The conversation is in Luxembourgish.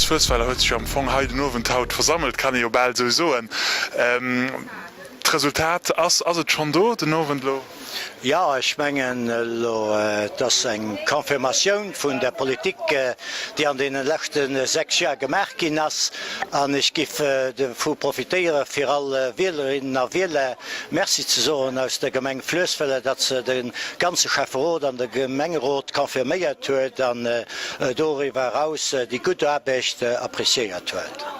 Fluessweiler huet sech jo am Fong hei den Owend haut versammelt, kann ee jo bal esou soen. D'Resultat ass, ass et schonn do den Owend elo? Jo, ech mengen elo, et ass eng Confirmatioun vun der Politik, déi an deene leschte 6 Joer gemaach ginn ass. An ech giff dovu profitéieren, fir all Wielerinnen a Wieler Merci ze soen aus der Gemeng Fluessweiler, datt se de ganze Schäfferot an de Gemengerot confirméiert huet an doriwwer eraus déi gutt Aarbecht appréciéiert huet.